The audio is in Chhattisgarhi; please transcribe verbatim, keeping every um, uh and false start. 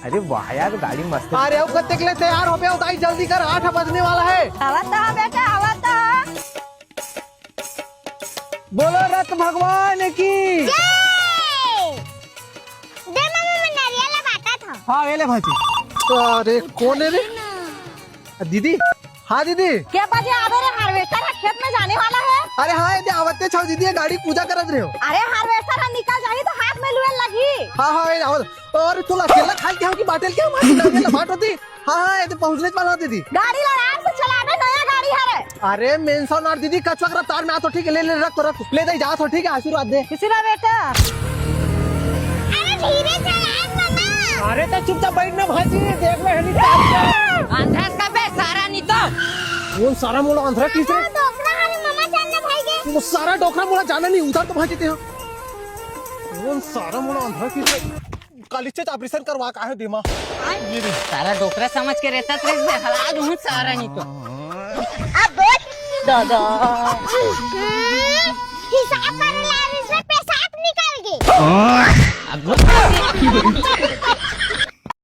अरे वाह यार, गाड़ी मस्त है। अरे, अब कतेक ले तैयार होबे, दाई जल्दी कर, आठ बजने वाला है। आवत ह बेटा, आवत ह। बोलो रथ भगवान की। जय। दे मम्मी, मैं नरियल ला बांटत हंव। हाँ, ए ले भांजी। अरे, कोन हे रे? दीदी। हाँ दीदी। के बजे आबे रे, harvester ह खेत में जाने वाला हे। अरे हाँ, ए दे आवते छव दीदी, ये गाड़ी पूजा करत रहे हो। अरे harvester ह निकल जाही त हाथ में लुए लगही। हाँ हाँ, ए आवत। अरे तोला अकेला खाए के हो कि बांटे ल के हो, मार नरियल ला बांट होती। हाँ हाँ, ए दे पहुँचने वाला हो दीदी। गाड़ी ला आराम से चलाबे, नया गाड़ी हरे। अरे मेंशन और दीदी, कछुआ के रफ्तार में आत हो, ठीक है, ले ले, रख तो रख, ले दे, जात हो, ठीक है, आशीर्वाद दे। खुशी रह बेटा। अरे धीरे चलाए मम्मा। अरे तो चुपचाप बैठ ना भांजी, देख ले हेली। अंधा का बे सारा नी तो। कोन सारा मोला अंधरा किस रे? डोकरा हरे मम्मा, चल ना भाई गे। वो सारा डोकरा मोला जाना नहीं, उधर तो भांजी ते हो। कोन सारा मोला अंधरा किस रे? काली चेच operation करवा का है देमा। ये रे। सारा डोकरा समझ के रहता तो इसमें हला दूं सारा नी तो। अब बोल। दादा। हिसाब कर ला, इसमें पेशाब निकल गए। अब बोल।